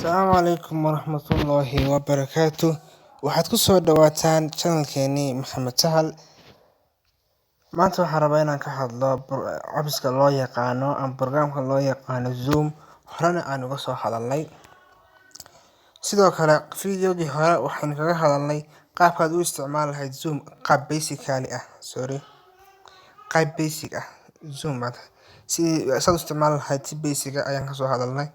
Asalaamu calaykum waraxmatullaahi wabarakaatu. Waxaad ku soo dhawaataan channelkeenii Maxamed Sahal. Maanta waxaan rabaa inaan ka hadlo apps-ka loo yaqaano ama programka loo yaqaano Zoom. Horena aan uga soo hadalnay. Sidoo kale videogii hore waxaan kaga hadalnay qaabkaad u isticmaali lahayd Zoom qaab basically ah. Sorry. Qaab basic ah Zoom aad si saad u isticmaali lahayd si basic ah ayaan ka soo hadalnay.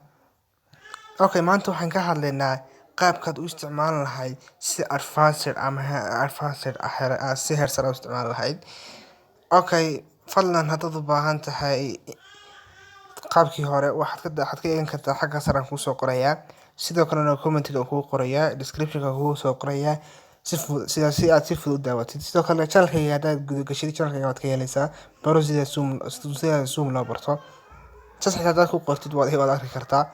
Okay, maanta waxaan ka hadlaynaa qaabkaad u isticmaali lahayd si advanced ama advanced ah, si heer sare u isticmaali lahayd. Okay, fadlan haddaad u baahan tahay qaabkii hore, waxaad ka eegan kartaa xagga sare aan kuu soo qorayaa. Sidoo kalena comment-ga kugu qorayaa, description-ka kugu soo qorayaa si fudud sida si aad si fudud u daawatid. Sidoo kale channelkayga haddaad guda gashid, channelkayga waad ka helaysaa baro sida Zoom loo barto. Saas xitaa haddaad ku qortid waad arki kartaa.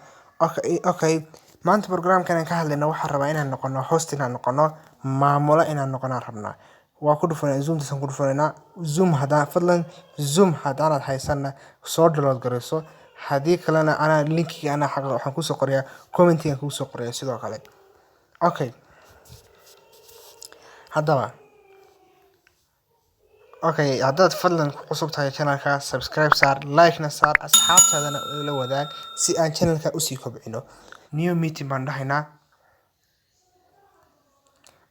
Okay, maanta programkan aan ka hadlayno waxaan rabaa inaan noqono host, inaan noqono maamule, inaan noqono rabnaa. Waa ku dhufanay Zoom-taasaan ku dhufanaynaa. Zoom haddaan fadlan Zoom haddaanad haysanna, soo download garayso. Haddii kalena anaa linkiga anaa xagga waxaan kusoo qorayaa, comment-iga kugu soo qorayaa sidoo kale. Okay. Haddaba. Okay, haddaad fadlan ku cusub tahay channelka, subscribe saar, like-na saar, asxaabtaadana la wadaag si aan channelka usii kobcino. New meeting baan dhahaynaa.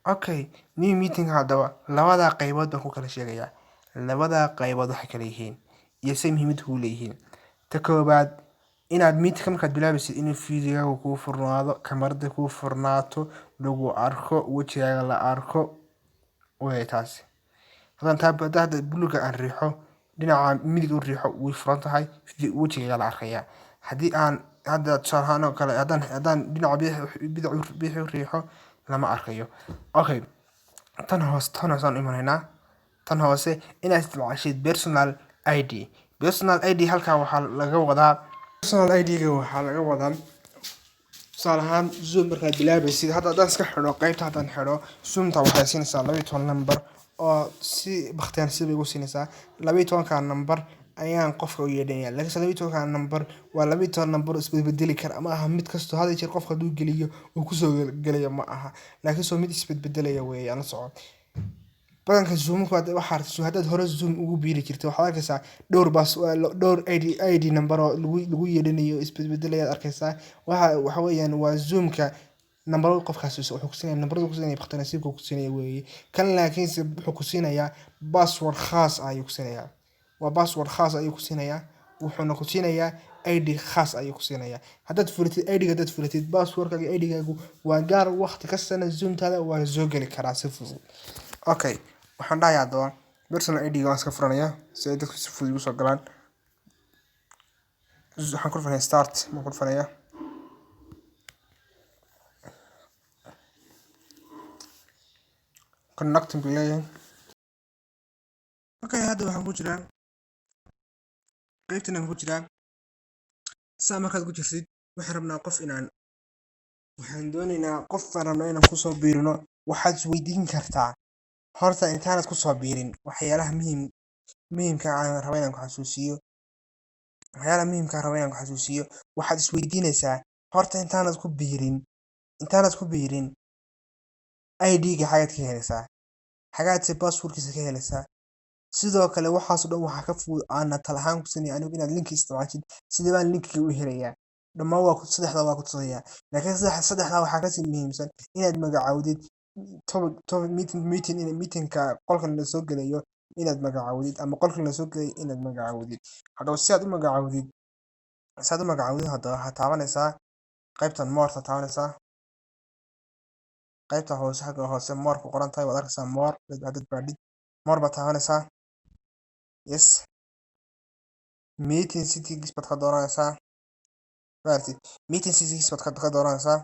Okay, new meeting haddaba labada qaybood baan ku kala sheegayaa. Labada qaybood waxay kala yihiin iyo say muhiimad kugu leeyihiin. Ta koobaad, inaad meeting markaad bilaabaysid inuu video kuu furnaado, kamarada kuu furnaato, lagu arko, wajigaaga la arko way taasi. Haddaan taa hadda buluuga aan riixo, dhinaca midig u riixo, way furan tahay, wajigaaga la arkayaa. Haddii aan hadda tusaale ahaan oo kale haddaan dhinaca bidix u riixo, lama arkayo. Okay, tan hoose aan imanaynaa. Tan hoose, inaad isticmaashid personal ID. Personal ID halkaa waxaa laga wadaa, personal ID-ga waxaa laga wadaa, tusaale ahaan Zoom markaad bilaabaysid, hadda haddaan iska xidho qaybta, haddaan xidho Zoomta, waxay siinaysaa 12 number oo si bakhtiyaan si bay ugu siinaysaa. 12-ka number ayaan qofka u yeedhanaya, laakiinse 12-ka number waa 12 number isbedbedeli kara. Ma aha mid kasto had iyo jeer qofka hadduu geliyo uu kusoo gelayo, ma aha, laakiin soo mid isbedbedelaya weeyaan. La soco badanka Zoomka waxaa haddaad hore Zoom ugu biiri jirtay, waxaad arkaysaa dhowr baas, dhowr ID number oo lagu yeedhanayo isbedbedelayaad arkaysaa. Waxa weeyaan waa Zoomka nambarada qofkaas wuxuu ku siinaya, nambarada ku siinaya bakhtiyaa nasiibka ku siinaya weeye kan. Laakiinse wuxuu ku siinayaa password khaas ah ayuu ku siinayaa, waa password khaas ayuu ku siinayaa, wuxuuna ku siinayaa ID khaas ayuu ku siinayaa. Haddaad furatid ID-ga, haddaad furatid passwordkaaga, ID-gaagu waa gaar, waqti kastana Zoomtaada waa la soo geli karaa si fudud. Okay, waxaan dhahayaa haddaba personal ID-ga waan iska furanayaa si ay dadku si fudud igu soo galaan. Waxaan ku dhufanayaa start baan ku dhufanayaa. Connecting buu leeyahay. Okay, hadda waxaan ku jiraa qaybtan aan ku jiraa. Saa markaad ku jirtid, waxaan rabnaa qof inaan, waxaan doonaynaa qof baan rabnaa inaan kusoo biirino. Waxaad isweydiin kartaa horta intaanad kusoo biirin waxyaalaha muhiimka aan rabo inaan ku xasuusiyo. Waxyaalaha muhiimka aan rabo inaan ku xasuusiyo, waxaad isweydiinaysaa horta intaanad ku biirin ID-ga xagaad ka helaysaa, xagaadse passwordkiisa ka helaysaa? Sidoo kale waxaas oo dhan waxaa ka fudud aana talo ahaan ku siinaya anigu inaad linki isticmaashid. Sidee baan linkiga u helayaa? Dhammaan waa ku saddexda waa ku tusayaa, laakiin saddexda waxaa kasii muhiimsan inaad magacaawdid topic meeting, meetingka qolkan la soo gelayo inaad magacaawdid ama qolkan la soo gelayo inaad magacaawdid. Haddaba si aad u magacaawdid, haddaba waxaad taabanaysaa qaybtan more-ta taabanaysaa, qaybta hoose, xagga hoose more ku qoran tahay waad arkaysaa. More haddaad baadhid, more baad taabanaysaa. Yes, meeting settings baad ka dooranaysaa. Maaragtid, meeting settings baad ka dooranaysaa.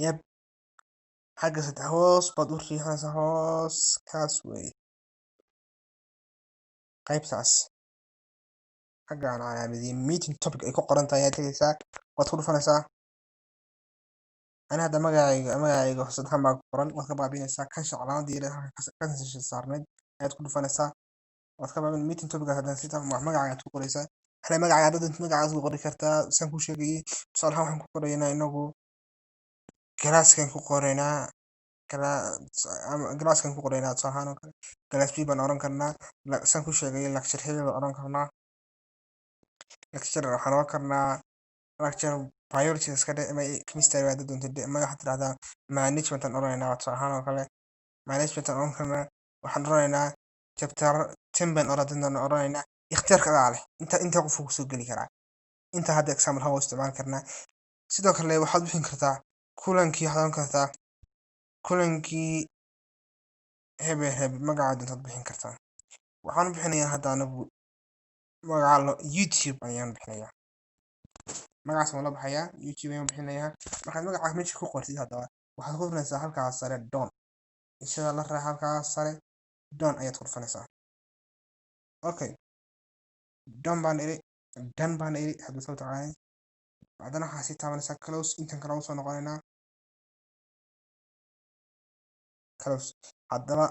Yep, xagga saddex hoos baad u riixanaysaa, hoos kaas weeye. Qaybtaas xagga aan calaamadiyey meeting topic ay ku qoran tahay ayaad tegaysaa, waad ku dhufanaysaa. Ani hadda magacayga saddexan baa ku qoran, waad ka baabiinaysaa. Cancel calaamadii yareed halka cancel saarneyd ayaad ku dhufanaysaa, waad ka baabin meeting topic. Haddana sita magacaaga aad ku qoraysaa. Hale magacaaga haddaad doonto magacaas ku qori kartaa, saan kuu sheegayay. Tusaale ahaan, waxaan ku qoraynaa inagu classkan ku qoraynaa, ama classkan ku qoraynaa. Tusaale ahaan oo kale, class B baan oran karnaa. Saan kuu sheegay, lecture hebel baan oran karnaa, lecture waxaan oran karnaa lecture biology iska dhe ama chemistry haddaad doonto dhe, ama waxaad tirahdaa management aan oranaynaa. Tusaale ahaan oo kale, management aan oran karnaa. Waxaan oranaynaa chapter 10 baan oranaynaa. Ikhtiyaarka adaa leh, inta qofku kusoo geli karaa. Inta hadda example ahaan waa isticmaali karnaa. Sidoo kale waxaad bixin kartaa kulankii, waxaad oran kartaa kulankii hebel hebel, magaca doontaad bixin kartaa. Waxaan u bixinayaa hadda anigu magaca YouTube ayaan bixinayaa. Magacaas waan la baxayaa, YouTube ayaan bixinayaa. Markaad magaca meesha ku qortid, haddaba waxaad ku dhufanaysaa halkaas sare "Done". Ishada la raac, halkaas sare "Done" ayaad ku dhufanaysaa. Okay, "Done" baan iri, "Done" baan iri. Hadda soo taqaanay, haddana waxaa sii taabanaysaa "Close". Intan kale usoo noqonaynaa, "Close". Haddaba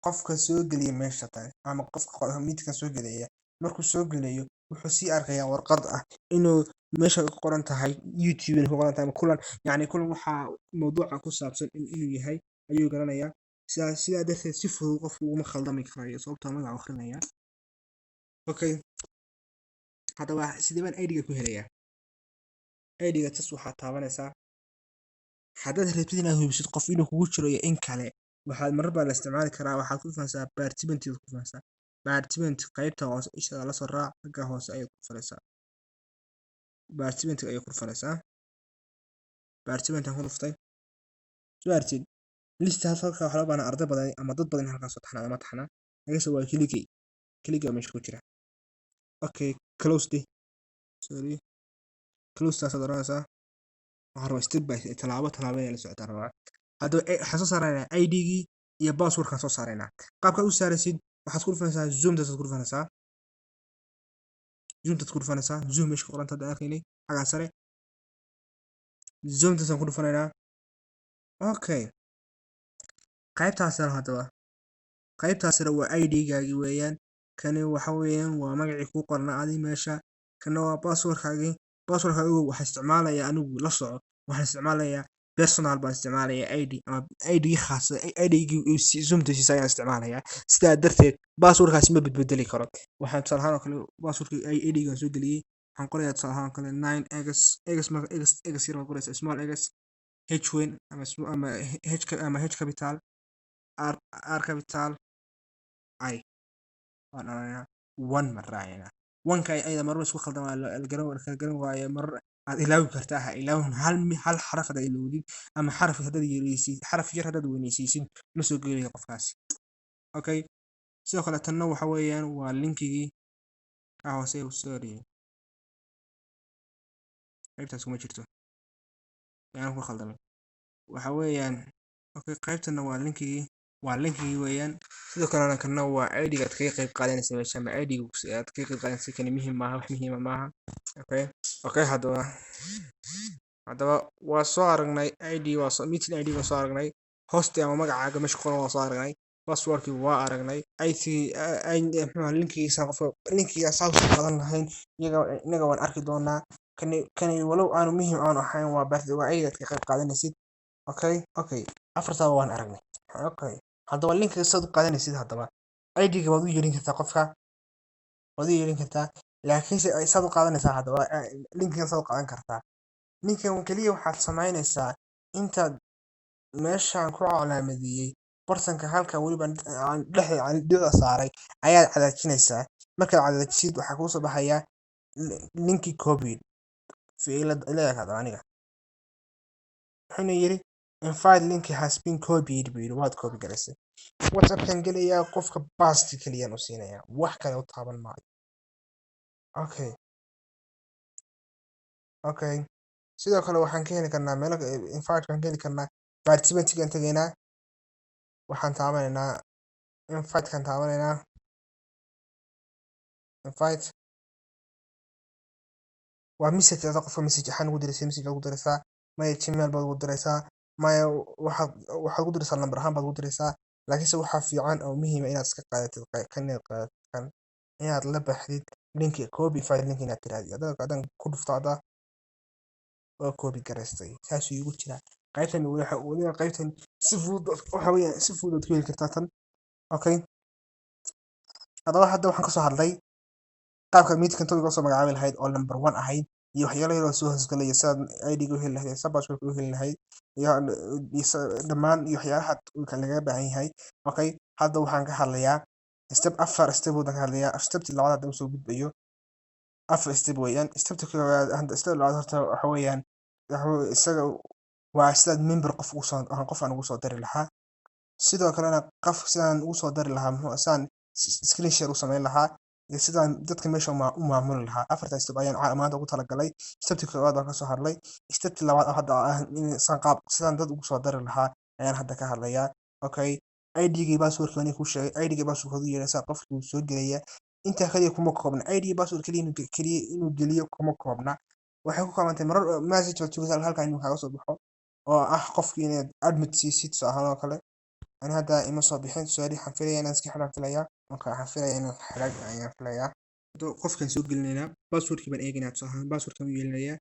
qofka soo geliya meesha tahay ama qofka midkan soo gelaya, markuu soo gelayo wuxuu sii arkayaa warqad ah inuu meesha ku qoran tahay YouTube inay ku qoran tahay ama kulan, yacni kulan waxaa mawduuca ku saabsan inuu yahay ayuu garanayaa. Sidaa darteed si fudud qofku uguma khaldami karayo, sababtoo magaca akhrinaya. Okay, haddaba sidee baan ID-ga ku helayaa? ID-ga tas waxaad taabanaysaa, haddaad rabtid inaad hubisid qof inuu kugu jiro iyo in kale, waxaad marar baa la isticmaali karaa. Waxaad ku dhufanaysaa participant ku dhufanaysaa, participant qaybta hoose isha la soo raac, xagga hoose ayaad ku dhufanaysaa, participant ayaad ku dhufanaysaa. Participant aan ku dhuftay, soo aragtid listaas halka waxaa loo baahnaa arday badan ama dad badan in halkaas soo taxnaa ama taxnaa lagase waa keligay, keligay meesha ku jira. Okay, "Close" dheh, sorry, "Close" taasaad oranaysaa. Waxaan rabaa step by step, tallaabo tallaabo inay la socotaan rabaa. Haddaba waxaan soo saaraynaa ID-gii iyo passwordkaan soo saaraynaa. Qaabkaad u saaraysid, waxaad ku dhufanaysaa Zoom taasaad ku dhufanaysaa, Zoom taad ku dhufanaysaa, Zoom meesha ku qoranta hadda arkaynay xaggaa sare, Zoom taasaan ku dhufanaynaa. Okay, qaybtaasna haddaba, qaybtaasna waa ID-gaagii weeyaan. Kani waxa weeyaan waa magacii kuu qornaa adi meesha. Kana waa passwordkaagii. Passwordkaaga ogow, waxaan isticmaalayaa anigu, la soco, waxaan isticmaalayaa personal baan isticmaalayaa ID ama ID khaas, ID-gii Zoomta siisay ayaan isticmaalayaa. Sidaa darteed passwordkaasi ma bedbedeli karo. Waxaan tusaale ahaan oo kale passwordkii ID-gaan soo geliyey waxaan qorayaa, tusaale ahaan oo kale, 9 x x, marka x x yar baad qoraysaa, small x, h weyn ama h ama H capital, R R capital, I waan oranaynaa, one ma raacinaa. One-ka ayada marar isku khaldan la garan, kala garan waayo, marar aad ilaawi kartaa. Ha ilaawin hal xaraf hadaad ilowdid ama xaraf haddaad yareysid, xaraf yar haddaad weyneysiisid, ma soo gelayo qofkaasi. Okay, sidoo kale tanna waxa weeyaan waa linkigii ka hoose. Sorry, qaybtaas kuma jirto, yaan ku khaldamay. Waxa weeyaan, okay, qaybtana waa linkigii, waa linkigii weeyaan. Sidoo kalena kana waa ID-ga aad kaga qayb qaadanaysa meesha ama ID-ga aad kaga qayb qaadanaysa. Kani muhiim maaha, wax muhiima maaha. Okay, haddaba waa soo aragnay ID, waa soo meeting ID waa soo aragnay, host ama magacaaga meesha ku qoran waa soo aragnay, passwordkii waa aragnay, IT muxuu linkigiisa, qofka linkiga saa usoo qaadan lahayn iyaga inaga waan arki doonaa. Kani walow aanu muhiim aanu ahayn, waa birthday, waa ID aad ka qayb qaadanaysid. Okay, afartaaba waan aragnay. Okay, haddaba linkiga saad u qaadanaysid, haddaba ID-ga waad u yeerin kartaa, qofka waad u yeerin kartaa, laakiinse saad u qaadanaysaa, haddaba linkigan saad u qaadan kartaa. Ninkan keliya waxaad samaynaysaa intaad meeshaan ku calaamadiyey bartanka, halka weliba aan dhexda aan dhibicda saaray ayaad cadaajinaysaa. Markaad cadaajisid, waxaa kuusoo baxaya "Link copied". Ila ekaado aniga wuxuuna yiri "Invite link has been copied" buu yiri. Waad copy garaysay. WhatsAppkan gelayaa, qofka paste keliyaan u siinayaa, wax kale u taaban maayo. Okay, sidoo kale waxaan ka heli karnaa meelo invite kan ka heli karnaa. Participant-gaan tegaynaa, waxaan taabanaynaa invite-kan taabanaynaa, invite waa message ada qofka message ahaan ugu diraysa, message ugu diraysaa, maya Gmail baad ugu diraysaa, maya waxaad ugu diraysaa lambar ahaan baad ugu diraysaa. Laakiinse waxaa fiican oo muhiim ah inaad iska qaadatid kan, inaad qaadatid kan, inaad la baxdid. Link, copy invite link inaad tirahdid. Haddaan ku dhufto hadda, waa copy garaystay, saasuu iigu jiraa. Qaybtan waxa weliba, qaybtan si fudud waxa weeyaan, si fudud aad ku heli kartaa tan. Okay, haddaba hadda waxaan kasoo hadlay qaabka meeting topic usoo magacaabi lahayd oo number one ahayd, iyo waxyaalo yar oo soo hoosgalaya, sidaad ID-ga u heli lahayd, sa password u heli lahayd, iyo dhammaan iyo waxyaalaha lagaga baahan yahay. Okay, hadda waxaan ka hadlayaa step, afar step baan ka hadlayaa. Stepti labaad hadda usoo gudbayo, afar step weeyaan. Stepta koowaad hadda, step labaad horta waxa weeyaan, isaga waa sidaad member qof ugu soo, qof aan ugu soo dari lahaa. Sidoo kalena qof sidaan ugu soo dari lahaa, muxuu, sidaan screen share u samayn lahaa, iyo sidaan dadka meesha u maamuli lahaa. Afarta step ayaan maanta ugu talagalay. Stepti koowaad waan kasoo hadlay. Stepti labaad oo hadda ah in saan qaab sidaan dad ugu soo dari lahaa ayaan hadda ka hadlayaa. Okay, ID-gii, passwordka waan kuu sheegay. ID-gii, passwordka u yeeraysaa, qofkii wuu soo gelaya. Intaa kaliya kuma koobna. ID, password kaliya inuu geliyo kuma koobna. Waxay ku koobantay marar message baad sugaysaa halkan inuu kaaga soo baxo oo ah qofkii inaad admit siisid. Tusaale ahaan oo kale, ani hadda ima soo bixin. Sorry, waxaan filayaa inaan iska xidhaan filayaa. Marka waxaan filayaa inaan xidhay ayaan filayaa. Hadda qofkan soo gelinaynaa, passwordkii baan eegaynaa. Tusaale ahaan passwordkan u yeelinayaa.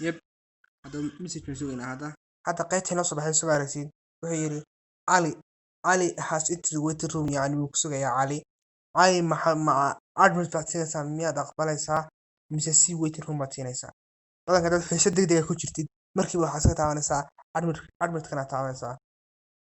Yep, hadda message baan sugaynaa. Hadda qaybta inoo soo baxay, soo aragtid, wuxuu yidhi "Ali, Ali has entered waiting room." Yacni wuu ku sugayaa Cali. Cali maxa ma admit baad siinaysaa? Miyaad aqbalaysaa mise si waiting room baad siinaysaa? Badanka dad xiise degdeg ah ku jirtid, markiiba waxaad iska taabanaysaa admit. Admitkana taabanaysaa,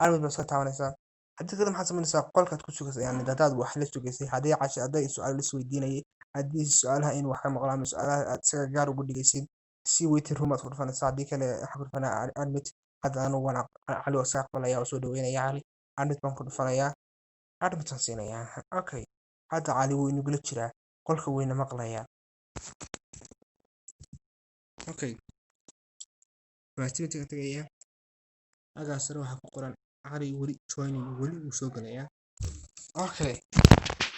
admit baad iska taabanaysaa. Haddii kale maxaad samaynaysaa? Qolkaad ku sugaysaa. Yani haddaad wax la sugaysay, haddii casha, hadday su-aal la isweydiinayay, haddii su-aalaha in wax ka maqlo ama su-aalaha aad isaga gaar ugu dhigaysid, si waiting room baad ku dhufanaysaa. Haddii kale waxaad ku dhufanaa admit. Hadda anigu waan Cali waa iska aqbalaya oo soo dhaweynaya Cali. Admit baan ku dhufanayaa, admit baan siinayaa. Okay, hadda Cali wuu inagula jiraa qolka, wayna maqlayaa. Okay, activity tagayaa. Xaggaa sare waxaa ku qoran "Cali weli joining", weli wuu soo gelayaa. Okay,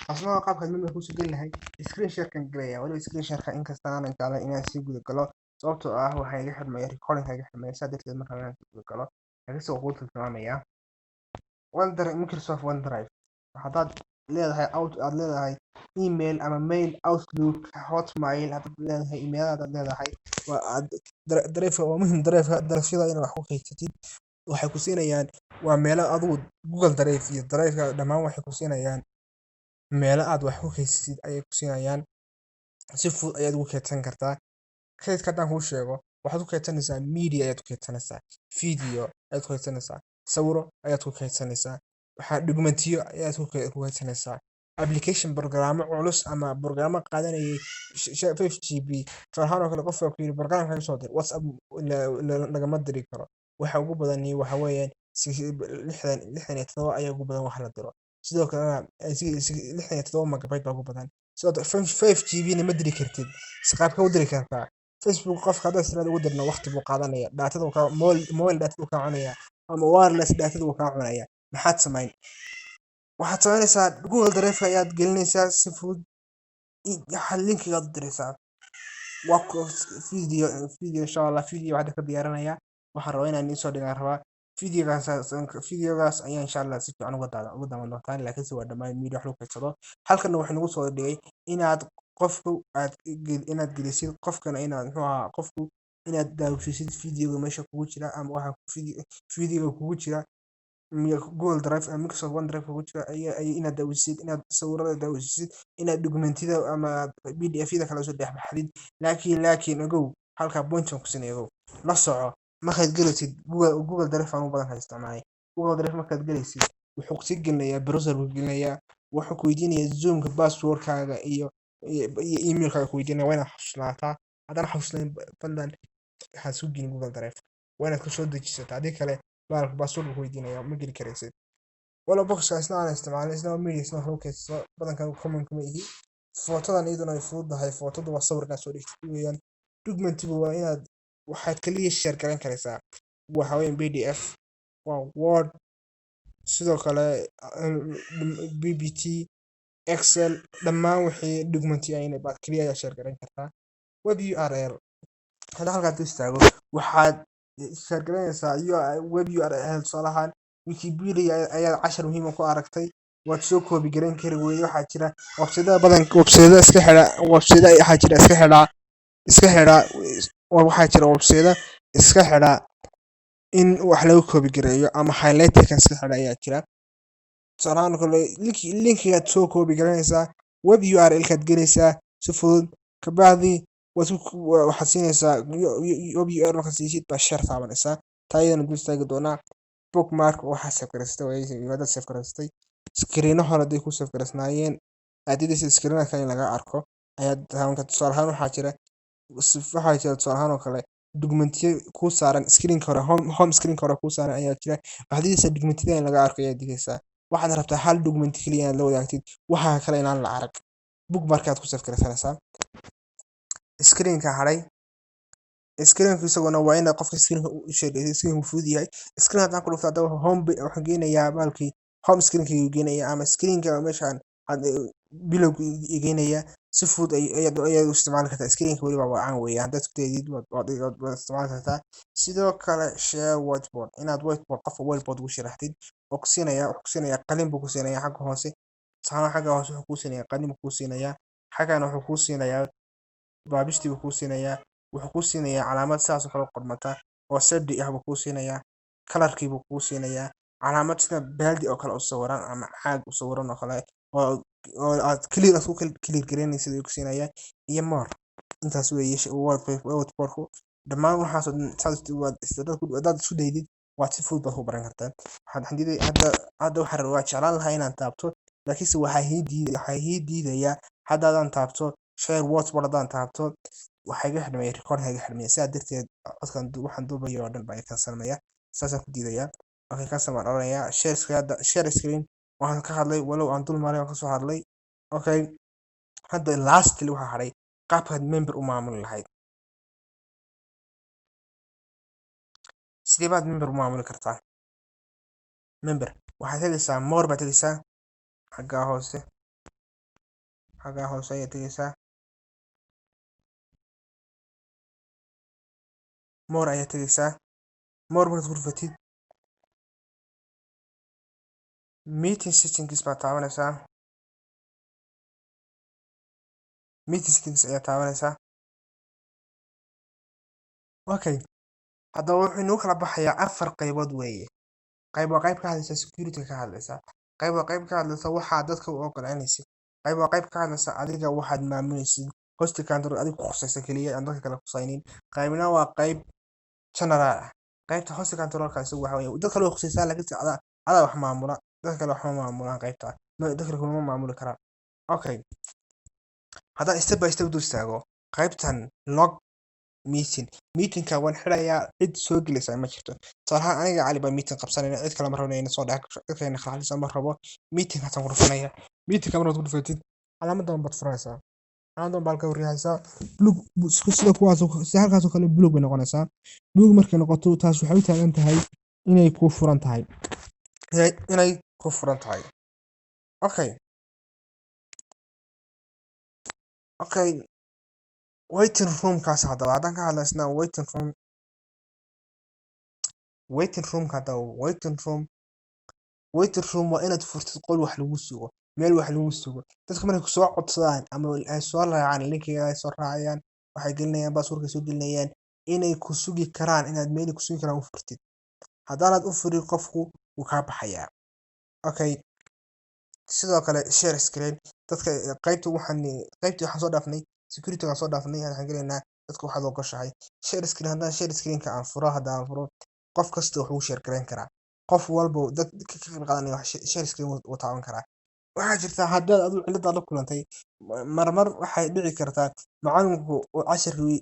taasna waa qaabkaad member kusoo geli lahayd. Screen share-kan gelaya weliba. Screen share-ka inkasta aanan jeclayn inaan sii guda galo, sababtoo ah waxaa iga xidhmaya recording iga xidhmaya, saa darteed markaan inaan sii guda galo, laakiinse waa kuu tilmaamayaa. OneDrive, Microsoft OneDrive. Haddaad leedahay out, aad leedahay email ama mail, Outlook, Hotmail haddaad leedahay, email haddaad leedahay, waa aad drive waa muhiim. Drive-ka, drive-yada inaad wax ku kaydsatid waxay ku siinayaan waa meelo adigu Google Drive iyo Drive-ka dhammaan waxay ku siinayaan meelo aad wax ku kaydsasid ayay ku siinayaan. Si fudud ayaad ugu kaydsan kartaa. Kaydka haddaan kuu sheego, waxaad ku kaydsanaysaa media ayaad ku kaydsanaysaa, video ayaad ku kaydsanaysaa, sawiro ayaad ku kaydsanaysaa, waxaa documentiyo ayaad ku kaydsanaysaa, application, programmo culus ama programmo qaadanayay 5 GB. Tusaale ahaan oo kale, qof baa ku yiri programka soo dir WhatsApp, lagama diri karo. Waxa ugu badani waxa weeyaan 67 ayaa ugu badan wax la diro. Sidoo kalena 67 megabyte baa ugu badan. Sidoo 5 GB na ma diri kartid. Si qaabka u diri kartaa Facebook qofka haddaad tiraahdo ugu dirna, waqti buu qaadanaya, daatada uu kaa mobile data uu kaa cunaya ama wireless data uu kaa cunaya. Maxaad samayn? Waxaad samaynaysaa Google Drive ayaad gelinaysaa si fudud, waxaad linkigaad u diraysaa. Waa video, video insha Allah video hadda ka diyaarinaya. Waxaan rabaa inaan idiin soo dhigaan rabaa videogaas. Videogaas ayaa insha Allah si fiican uga daawan doontaan. Laakiinse waa dhammaan media wax lagu kaydsado. Halkana waxaa nagu soo dhigay inaad qofku aad inaad gelisid qofkana, inaad, muxuu ahaa, qofku inaad daawasiisid videoga meesha kugu jira ama waxa videoga kugu jira Google Drive ama Microsoft OneDrive kugu jira ayaa inaad daawasiid, inaad sawirada daawasiisid, inaad documentida ama PDF-yada kala soo dhex baxdid. Laakiin ogow, halkaa point aan ku siinaya, ogow, la soco. Markaad gelaysid Google Drive, aan u badan ka isticmaalay Google Drive, markaad gelaysid wuxuu kusii gelinayaa browser buu gelinayaa. Wuxuu ku weydiinayaa Zoomka passwordkaaga iyo emailkaaga ku weydiinaya. Waa inaad xasuusnaataa. Haddaan xasuusnayn, fadlan waxaad soo gelin Google Drive, waa inaad kasoo dejisataa. Haddii kale baalka password buu ku weydiinaya, ma geli karaysid. Walow boxka isna aan isticmaalin, isna waa media, isna wax lagu kaydsado, badanka common kuma ihi. Footadan iyaduna ay fududahay. Footadu waa sawir inaad soo dhigtid weeyaan. Documentigu waa inaad waxaad kaliya share garan karaysaa waxa weeyaan PDF, waa Word, sidoo kale PPT, Excel, dhammaan wixii documenti ah baad kaliya ayaa share garan kartaa. Web URL hadda halkaad istaago, waxaad share garanaysaa web URL. Tusaale ahaan, Wikipedia ayaad cashar muhiim ah ku aragtay. Waad soo copy garan kari weyday. Waxaa jira website badan, website iska xidha, website waxaa jira iska xidha. Waxaa jira website iska xidha in wax laga copy gareeyo ama highlighterka iska xidha ayaa jira. Tusaale ahaan oo kale, linkigaad soo copy garanaysaa, web URL kaad gelaysaa si fudud. Kabacdi waxaad siinaysaa web URL. Markaad siisid baa share taabanaysaa. Taa iyadana dul istaagi doonaa. Bookmark, waxaa save garaysatay, hadaad save garaysatay screeno hore, hadday ku save garaysnaayeen, aad diidaysa screenaha kale in laga arko ayaad taaban kartaa. Tusaale ahaan, waxaa jira tusaale ahaan oo kale documentiyo kuu saaran screenka hore, home screenka hore kuu saaran ayaa jira. Waxaad diidaysaa documentiyada in laga arko ayaad diidaysaa. Waxaad rabtaa hal document keliya inaad la wadaagtid, waxa kale inaan la arag. Bookmark aad ku save garaysanaysaa. Screenka hadhay, screenka isaguna waa inaad qofka screenka u share. Screenka wuu fudud yahay. Screen haddaan ku dhufto, haddaba home waxaan geynayaa bahalkii, home screenka ayuu geynayaa ama screenka meeshaan bilowga geynayaa. Si fudud ayaad u isticmaali kartaa screenka. Weliba waa caan weeye, haddaad isku daydid waad isticmaali kartaa. Sidoo kale share whiteboard, inaad whiteboard qofka whiteboard ugu sharaxdid oo ku siinaya, wuxuu ku siinayaa qalin buu ku siinayaa xagga hoose. Tusaale, xagga hoose wuxuu kuu siinayaa qalin buu kuu siinayaa. Xaggana wuxuu kuu siinayaa baabishtii buu kuu siinayaa. Wuxuu kuu siinayaa calaamad sidaas oo kale u qormata oo sadi ah buu kuu siinayaa. Colorkii buu kuu siinayaa, calaamad sida baaldi oo kale u sawiran ama caag u sawiran oo kale oo aad clear aad ku clear gareynaysid ayuu ku siinayaa, iyo more. Intaas weeye whiteboardku. Dhammaan waxaas oo dhan saas waad haddaad isku daydid, waad si fudud baad ku baran kartaa. Waxaan diiday hadda waxaan rabaa, jeclaan lahaa inaan taabto, laakiinse waxaa ii diidayaa hadda haddaan taabto share whiteboard, haddaan taabto waxaa iga xidhmaya recording iga xidhmaya. Sidaa darteed codkan waxaan duubayo oo dhan baa iga cancelmaya, saasaan ku diidayaa. Okay, cancel baan odhanayaa. Share screen, hadda share screen waxaan ka hadlay, walow aan dul maray, waan kasoo hadlay. Okay, hadda lastly waxaa hadhay qaabkaad member u maamuli lahayd. Sidee baad member u maamuli kartaa? Member waxaad tegaysaa more baad tegaysaa, xaggaa hoose, xaggaa hoose ayaad tegaysaa, more ayaad tegaysaa. More markaad ku dhufatid, meeting settings baad taabanaysaa. Meeting settings ayaa taabanaysaa. Okay, haddaba wuxuu inoo kala baxayaa afar qaybood weeye. Qayb waa qayb ka hadlaysa security ka hadlaysa, qayb waa qayb ka hadlaysa waxaa dadka u ogolaanaysid, qayb waa qayb ka hadlaysa adiga waxaad maamulaysid, host control, adiga ku khusaysa keliya, aan dadka kale khusaynin. Qaybna waa qayb general ah. Qaybta host controlka isagu waxa weeye dad kale way khusaysaa, laakiinse adaa wax maamula, dadka kale waxma maamulaan. Qaybta dadka kale kuma maamuli karaan. Okay, haddaan step by step dul istaago qaybtan log meeting, meetingka waan xirayaa, cid soo gelaysa ma jirto. Tusaale ahaan, aniga Cali baa meeting qabsanayna, cid kale ma rabno inay soo dhex gasho, cid kale inay khalkhaliso ma rabo. Meetingkaasaan ku dhufanaya. Meetingka markaad ku dhufatid, calaamadan baad furanaysaa, calaamadan baa halkaa u riixaysaa. Blue sida kuwaas, sida halkaas oo kale blue bay noqonaysaa. Blue markay noqoto, taas waxay u taagan tahay inay ku furan tahay, inay ku furan tahay. Okay, waiting roomkaas haddaba haddaan ka hadlaysna, waiting room, waiting roomka haddaba, waiting room, waiting room waa inaad furtid qol wax lagu sugo, meel wax lagu sugo. Dadka markay kusoo codsadaan ama ay soo raacaan linkiga, ay soo raacayaan, waxay gelinayaan passwordka, soo gelinayaan, inay ku sugi karaan, inaad meel ku sugi karaan u furtid. Haddaanad u furin, qofku wuu kaa baxayaa. Okay, sidoo kale share screen dadka qaybta waxaan, qaybtii waxaan soo dhaafnay security gaan soo dhaafnay. Waxaan gelaynaa dadka waxaad ogoshahay share screen. Haddaan share screenka aan furo, haddaan furo, qof kasta wuxuu share gareyn karaa, qof walba dad ka qayb qaadanaya wax share screen wuu taaban karaa. Waxaa jirta haddaad adigu ciladaad la kulantay, marmar waxay dhici kartaa macalinku uu casharkii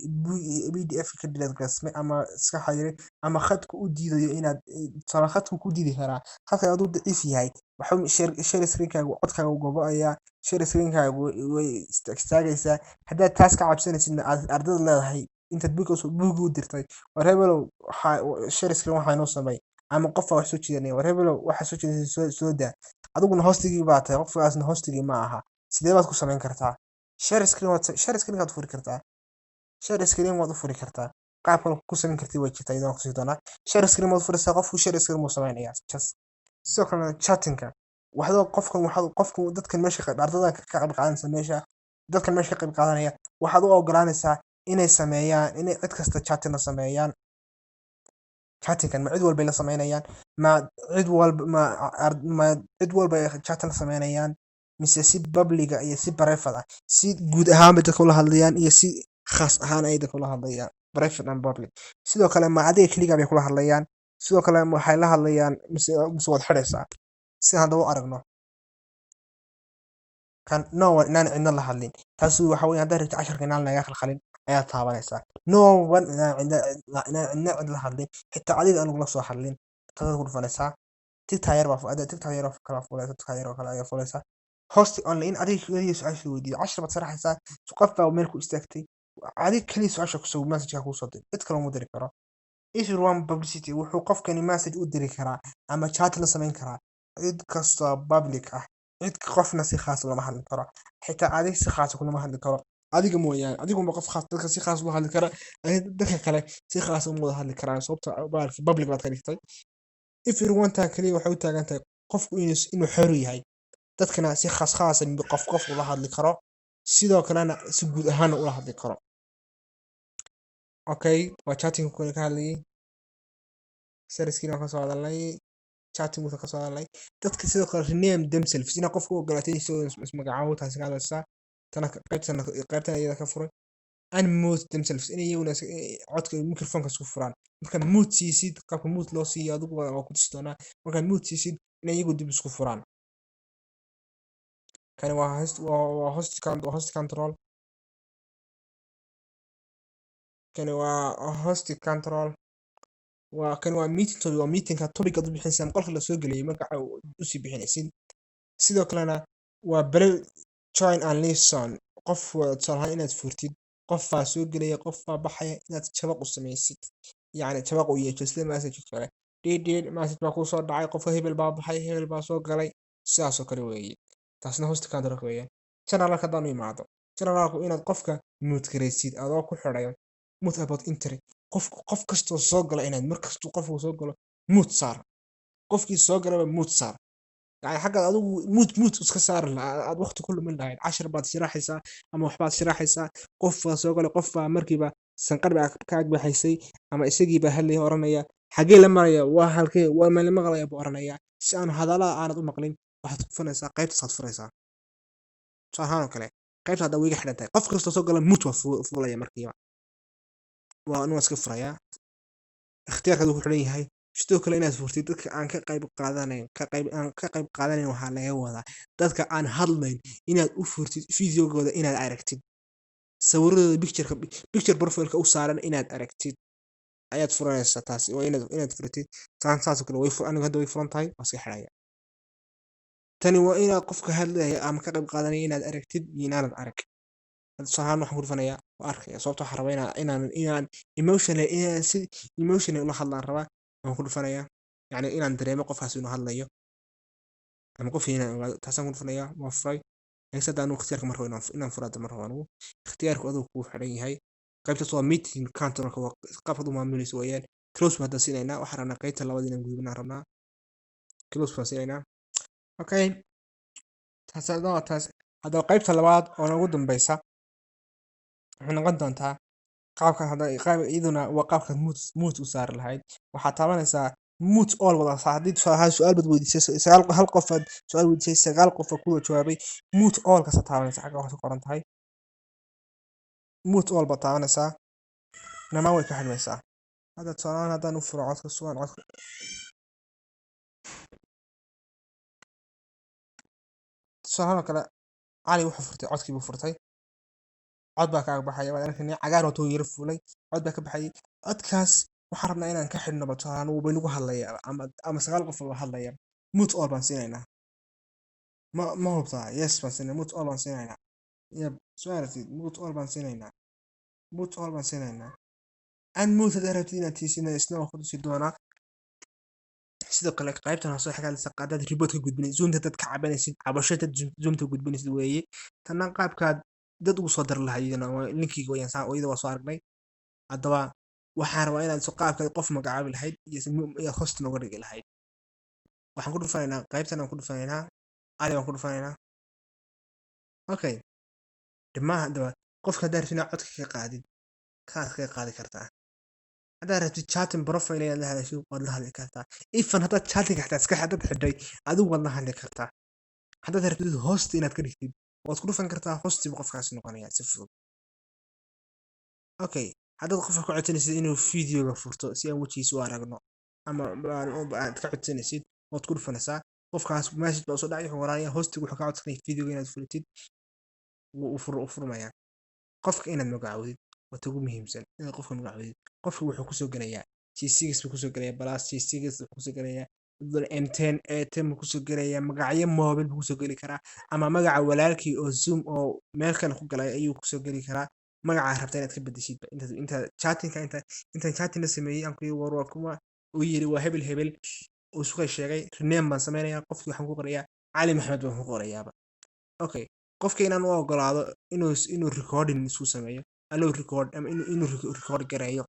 PDF ka delete gareysmay ama iska xayiray ama khadka u diidayo inaad, tusaale, khadku ku diidi karaa, khadka hadduu daciif yahay, waxa share screenkaaga codkaaga wuu gogo'ayaa, share screenkaaga way istaagaysaa. Haddaad taas ka cabsanaysidna, aad ardada leedahay intaad buugga u dirtay, "War hebelow, waxaa share screen waxaa inoo samey," ama qof baa wax soo jeedinaya, "War hebelow, waxaa soo jeedinaysa soo daa," adiguna hostigii baa tahay, qofkaasna hostigii ma aha, sidee baad ku samayn kartaa share screen? Waad share screen waad furi kartaa, share screen waad u furi kartaa. Qaab kale ku samayn kartid way jirtaa, iyadoo aan kutusi doonaa. Share screen waad furaysaa, qofku share screen buu samaynayaa just. Sidoo kalena chattingka Waxaad qofkan, waxaad qofku dadkan meesha ardada ka qayb qaadanaysa meesha, dadkan meesha ka qayb qaadanaya, waxaad u ogolaanaysaa inay sameeyaan, inay cid kasta chatting la sameeyaan. Chatting-kan ma cid walba la sameynayaan? Ma cid walba ay chatting la sameynayaan, mise si public iyo si private ah, si guud ahaan bay dadka ula hadlayaan iyo si khaas ahaan ay dadka ula hadlayaan, private and public? Sidoo kale, ma adiga keligaa bay kula hadlayaan? Sidoo kale, waxay la hadlayaan mise waad xidhaysaa? Si hadda u aragno kan, no one, inaan cidna la hadlin. Taasi waxa weeye haddaad rabtid casharka inaan laga khalkhalin ayaad taabanaysaa. No one, inaan cidna cid la hadlin, xitaa adiga aan lagula soo hadlin, taasaad ku dhufanaysaa. Tigtaa yar baa tigtaa yar oo kala fuulaysa, tigtaa yar oo kale ayaa fuulaysa. Host only, in adiga kaliya su-aasha weydiiyo. Cashar baad sharaxaysaa, qof baa meel ku istaagtay, adiga kaliya su-aasha kusoo message kuu soo dir, cid kale uma diri karo. Everyone publicity, wuxuu qofkani message u diri karaa ama chat la samayn karaa cid kastoo public ah. Cid qofna si khaas lama hadli karo, xitaa adiga si khaas kulama hadli karo, adiga mooyaane. Adiguma qof khaas dadka si khaas ula hadli kara, dadka kale si khaas uma wada hadli karaan, sababta baalki public baad ka dhigtay. Everyone taa kaliya waxay u taagan tahay qofku inuu xor yahay, dadkana si khaas khaasa qof qof ula hadli karo, sidoo kalena si guud ahaana ula hadli karo. Okay, waa chatting kale ka hadlayay. Share screen waan kasoo hadalnay, chatting wuxuu kasoo hadalnay dadka. Sidoo kale, rename themselves, inaa qofka u ogolaatay isagoo ismagacaabo, taasi ka hadlaysaa. Tana qaybtan, qaybtan iyada ka furay. Unmute themselves, in iyaguna codka microphone isku furaan marka mute siisid. Qaabka mute loo siiyo adigu waa ku tusi doonaa. Markaad mute siisid, in iyagu dib isku furaan. Kani waa host control. Kani waa host control. Waa kan waa meeting topic, waa meetingka topic aad u bixinaysa ama qolka la soo geliyay magaca usii bixinaysid. Sidoo kalena waa play, join and listen. Qof waa tusaale ahaan inaad furtid, qof baa soo gelaya, qof baa baxaya, inaad jabaq u samaysid, yacni jabaq u yeesho, sida message oo kale, dhiid message baa kuu soo dhacay, qofka hebel baa baxay, hebel baa soo galay, sidaas oo kale weeye. Taasna host control weeyaan. Generalka haddaan u imaado, generalku inaad qofka mute garaysid adoo ku xidhayo mute upon entry. Qofku, qof kastoo soo gala, inaad mar kastuu qofku soo galo mute saar, qofkii soo galaba mute saar. Yani xaggaad adigu mute iska saari lahaa, aad waqti ku lumin lahayd, cashar baad sharaxaysaa ama waxbaad sharaxaysaa, qof baa soo galay, qof baa markiiba sanqar baa ka agbaxaysay ama isagii baa hadlaya, oranaya xagee la maraya, waa halkee, waa ma la maqlaya buu oranaya. Si aanu hadallada aanad u maqlin, waxaad ku furanaysaa qaybtaas, aad furaysaa. Tusaale ahaan oo kale, qaybta hadda way iga xidhan tahay, qof kastoo soo gala mute waa fuulaya markiiba, waa inuu iska furayaa. Ikhtiyaarkaadu ku xidhan yahay. Sidoo kale, inaad furtid dadka aan ka qayb qaadanayn, ka qayb aan ka qayb qaadanayn, waxaa laga wadaa dadka aan hadlayn, inaad u furtid videogooda, inaad aragtid sawiradooda, picture profile-ka u saaran inaad aragtid ayaad furanaysaa. Taasi waa inaad furatid taan. Saas oo kale way anigu hadda way furan tahay, waa iska xidhaya. Tani waa inaad qofka hadlaya ama ka qayb qaadanaya inaad aragtid iyo inaanad arag. Hadda tusaale ahaan waxaan ku dhufanayaa waa arkaya, sababta waxaan rabaa inaan emotionally, inaan si emotionally ula hadlaan rabaa. Waan ku dhufanayaa, yacni inaan dareemo qofkaas inuu hadlayo ama qof inaan ogaado, taasaan ku dhufanayaa, waa furay. Laakiin hadda anigu ikhtiyaarka ma rabo inaan furo, hadda ma rabo anigu. Ikhtiyaarku adigu kuu xidhan yahay. Qaybtaas waa meeting controlka, waa qaabkaad u maamulayso weeyaan. Close baan hadda siinaynaa. Waxaan rabnaa qaybta labaad inaan gudbinaan rabnaa, close baan siinaynaa. Okay, taas waa taas. Haddaba qaybta labaad oo noogu dambeysa waxay noqon doontaa qaabka hadda qaab, iyaduna waa qaabkaad mute u saari lahayd. Waxaad taabanaysaa mute all wada. Haddii tusaale ahaan su-aal baad weydiisay, sagaal, hal qof aad su-aal weydiisay, sagaal qof oo kuwa jawaabay, mute all kasta taabanaysaa. Xagga hoose ku qoran tahay mute all baad taabanaysaa, dhamaan way ka xidhmaysaa. Hadda tusaale ahaan haddaan u furo codka sugan codka, tusaale ahaan oo kale, Cali wuxuu furtay codkii buu furtay, cod baa kaaga baxaya, waad arkayna, cagaar wato yara fuulay, cod baa ka baxayay. Codkaas waxaan rabnaa inaan ka xidhno ba, tusaale ahaan wuu baynagu hadlayaa ama sagaal qof baa hadlaya, mute all baan siinaynaa. Ma hubtaa? Yes baan siinaynaa, mute all baan siinaynaa. Yep, soo aragtid, mute all baan siinaynaa, mute all baan siinaynaa. Unmute haddaad rabtid inaad tiisina, isna waan ku tusi doonaa. Sidoo kale, qaybtan hoose waxay ka hadlaysaa hadaad report ka gudbinaysid Zoomta, dad ka cabanaysid, cabasho dad Zoomta gudbinaysid weeye. Tanna qaabkaad dad ugu soo dari lahayd, iyadana waa linkiga wayaan saa, iyada waa soo aragnay. Haddaba waxaan rabaa inaad qaabkaad qof magacaabi lahayd iyo host nooga dhigi lahayd. Waxaan ku dhufanaynaa qaybtan, aan ku dhufanaynaa. Cali baan ku dhufanaynaa. Okay, dhammaan haddaba qofka haddaad rabtid inaad codka ka qaadid, kaad kaga qaadi kartaa. Haddaad rabtid chatting profile inaad la hadashid, waad la hadli kartaa. Even haddaad chatting xataa iska haddaad xidhay, adigu waad la hadli kartaa. Haddaad rabtid host inaad ka dhigtid, waad ku dhufan kartaa. Host buu qofkaasi noqonayaa si fudud. Okay, haddaad qofka ka codsanaysid inuu videoga furto si aan wejigiisa u aragno ama aad ka codsanaysid, waad ku dhufanaysaa. Qofkaas message baa usoo dhacay, wuxuu qoranaya hostigu wuxuu ka codsanaya videoga inaad furitid. Wuu u furmayaa. Qofka inaad magacaawdid waa ta ugu muhiimsan, inaad qofka magacaawdid. Qofka wuxuu kusoo gelayaa G6 buu kusoo gelayaa, plus G6 wuxuu kusoo gelayaa, M10 A10 buu kusoo gelayaa, magacyo mobile buu kusoo geli karaa, ama magaca walaalkii oo Zoom oo meel kale ku galay ayuu kusoo geli karaa. Magacaa rabta inaad ka bedeshid inta chattingka, inta intaan chatting la sameeyey, aan ku yiri war waa kuma, uu yiri waa hebel hebel, uu isku sheegay, rename baan sameynayaa. Qofkii waxaan ku qorayaa Cali Maxamed baan ku qorayaaba. Okay, qofka inaan u ogolaado inuu recording isku sameeyo, allow record, ama inuu record gareeyo,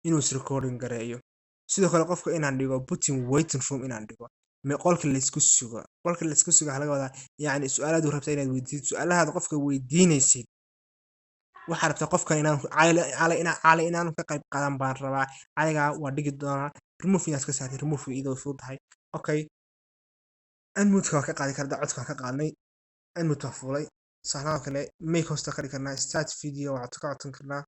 inuu is recording gareeyo. Sidoo kale qofka inaan dhigo put in waiting room, inaan dhigo qolka laysku sugo. Qolka laysku sugo waxaa laga wadaa, yacni, su-aalaad u rabta inaad weydiisid, su-aalahaad qofka weydiinaysid. Waxaa rabtaa qofkan inaan cali cali inaan cali inaanu ka qayb qaadan baan rabaa. Caligaa waa dhigi doonaa. Remove inaad iska saartid, remove iyadoo fudud tahay. Okay, unmute waa ka qaadi kartaa. Codka waa ka qaadnay, unmute waa fuulay. Sahnaa kale make host ka dhigi karnaa. Start video waxaad ka codsan karnaa.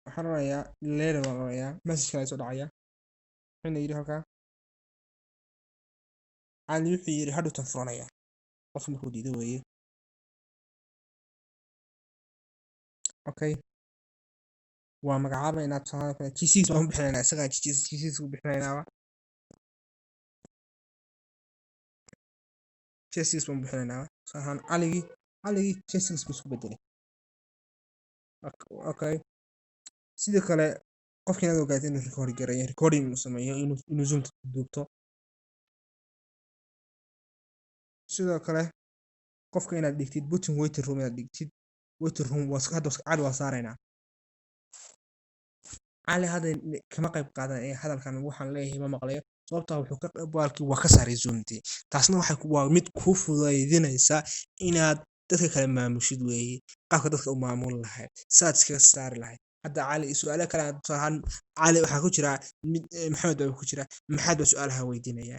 Waxaan oranayaa later baan oranayaa. Message kale soo dhacaya, wuxuuna yidhi halkaa Cali wuxuu yidhi hadhowtan furanaya. Qof markuu diido weeye. Okay, waa magacaabaynaa. Tusaale kale G6 baan u bixinaynaa isagaa, G6 u bixinaynaaba, G6 baan u bixinaynaa. Tusaale ahaan Caligii G6 buu isku bedelay. Okay, sidoo kale qofka inaad ogaato inuu record gareeyo, recording inuu sameeyo, inuu Zoom duubto. Sidoo kale qofka inaad dhigtid put in waiting room, inaad dhigtid waiting room waa hadda Cali waa saaraynaa. Cali hadda kama qayb qaadan ee hadalkan waxaan leeyahay ma maqlayo, sababtaa wuxuu ka baalkii waa ka saaray Zoomtii. Taasna waxay waa mid kuu fududaydinaysa inaad dadka kale maamushid weeye. Qaabka dadka u maamuli lahayd, saad iskaga saari lahayd. Hadda Cali su-aalo kale, tusaale ahaan Cali waxaa ku jira mid Maxamed baa ku jira. Maxamed baa su-aalaha weydiinaya.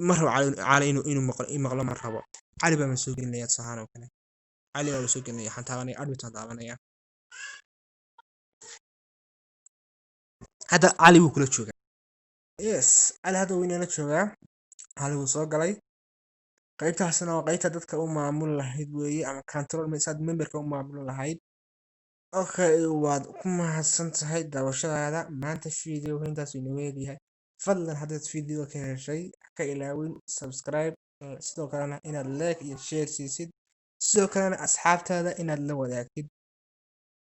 Ma rabo Cali inuu maqlo, maqlo ma rabo. Cali baa ma soo gelinaya. Tusaale ahaan oo kale Cali baa la soo gelinaya. Waxaan taabanaya admit aan taabanaya. Hadda Cali wuu kula joogaa. Yes, Cali hadda wuu inala joogaa. Cali wuu soo galay. Qaybtaasna waa qaybta dadka u maamuli lahayd weeye, ama control saad memberka u maamuli lahayd. Okay, waad ku mahadsan tahay daawashadaada maanta. Video intaas inooga eegyahay. Fadlan haddaad video ka heshay, ka ilaawin subscribe, sidoo kalena inaad like iyo share siisid, sidoo kalena asxaabtaada inaad la wadaagtid.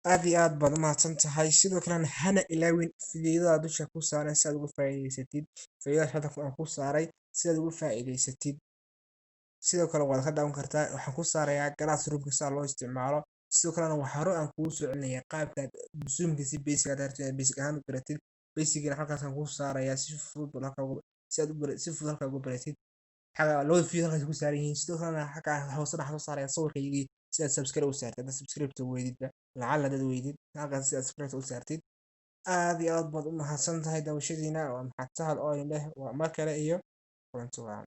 Aad iyo aad baad u mahadsan tahay. Sidoo kalena hana ilaawin fideoyada dusha ku saaran si aad uga faa'iidaysatid fideoyada hadda aan ku saaray, si aad uga faa'iidaysatid. Sidoo kale waad ka daawan kartaa. Waxaan ku saarayaa classroomka sida loo isticmaalo. Sidoo kalena waxaa hore aan kugu soo celinayaa qaabka Zoomka si basic aad rabtid inaad basic ahaan u baratid. Basicina halkaasaan kuu saarayaa si fudud halka si aad u si fudud halkaa uga baratid. Xaga labada video halkaas ku saaran yihiin. Sidoo kalena xagga hoose waxaan soo saarayaa sawirkaygii si aad subscribe u saartid. Haddaad subscribe weydidba, lacala haddaad weydid, halkaas si aad subscribe u saartid. Aad iyo aad baad u mahadsan tahay daawashadiina. Waa Maxamed Sahal oo idin leh waa mar kale iyo kulanti wacan.